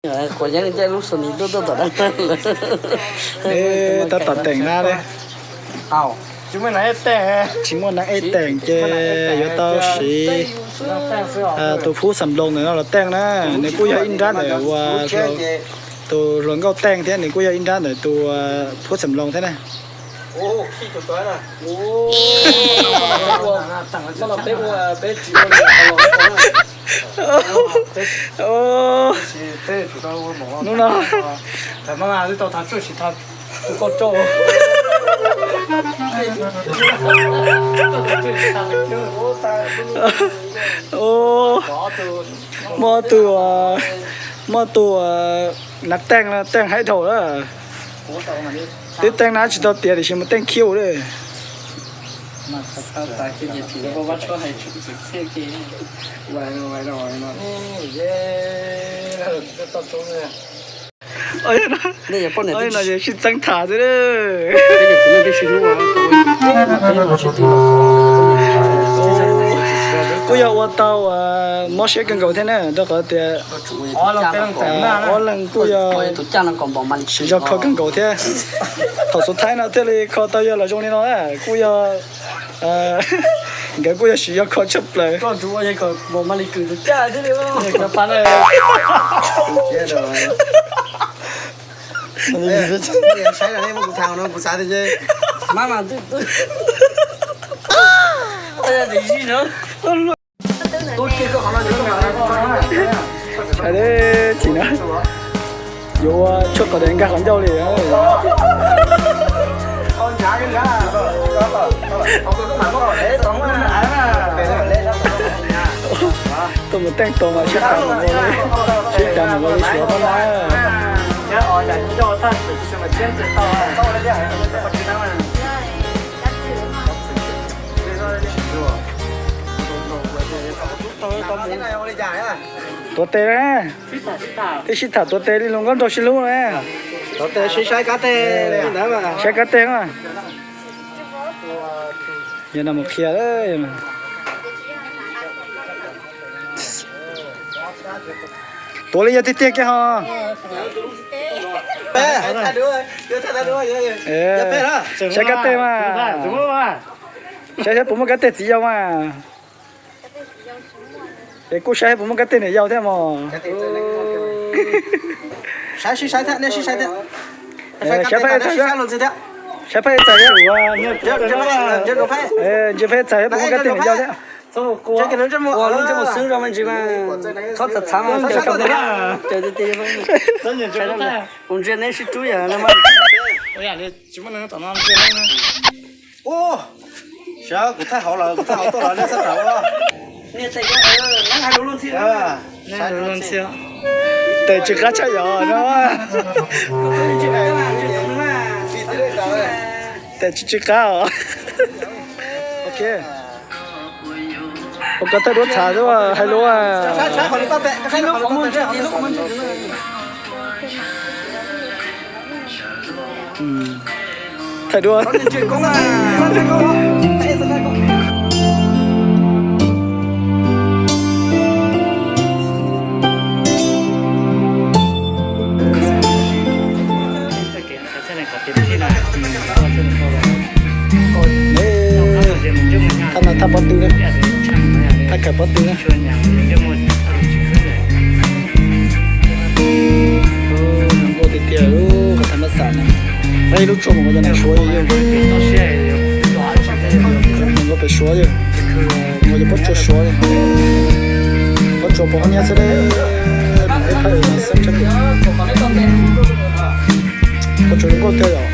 Quav yeeb caij lub xus nis tuaj tuaj tom dab. Tab tom teem na li. Tsis muaj nas ej teem ces yuav tau siv tus phub xam loos ntawm no los teej na. Nws kuj yog ib nrab ntawm uas tus hluas nkauj teej thiab nws kuj yog ib nrab ntawm tus phub xam loos thiab na. Hnub no muaj tus, muaj tus nav teej, teej haib dhau lawm. Twb teej na tsis tau tiav tiam sis mus teej khiv lawm. No yog sib txeeb tham xwb. Kuj yog ua tau mob siab kawg nkaus thiab na, rau qhov tias ob leeg kuj yog yog kho kawg nkaus thiab. Thaum xub thaib no thiaj li kho tau yog los zoo li no, kuj yog nkawd kuj yog siv yog kho tshaj plaws. Tsis na, yuav ua tshuaj qos dev nkag qhov ncauj li. Tuaj mus teej tau mas sib cav mus ua li, sib cav mus ua li suav tau na. Tuav tes na, twb sib tham tuav tes li lus nkauj nraug sib hlub na. Saib kab teg na. Yog no mus qhia. Tuav li yog tiag tiag kiag ho. Saib kab teg mas. Saib saib puas muaj kab teg txiv yau mas. Es kuj saib puas muaj kab teg niam yau thiab mog. Saib sib saib thiab, nej sib saib thiab. Saib phab ej txag, saib phab ej txag thiab. Ntsia phab ej txag thiab puas muaj kab teg niam yau thiab. Ua lub ntsej muag xwb zoo me ntsis mas, txhob txav txhav mas, caws tias ua ntsia neb sib rub yam no mas. Saib kuv thaij hauv lawm, kuv thaij hauv tuaj lawm nej txhob tham ua. Tes tsis qab tshaj yom no. Tes tsis tsis qab os. Ua koj thaij duab txhav xwb hais lus. Thaij duab. Thaj no thaj pob tw, thaj khaws pob tw na. Zoo nkauj tiag tiag, qhov thaj mab xam na. Ib lub tshuaj mus ua cov nas suav yog, mus ua pem suav yog, mus ua cov pob tsuas suav yog, pob tsuas pos qab nyiab xwb, pob tsuas zoo nkauj tiag yom.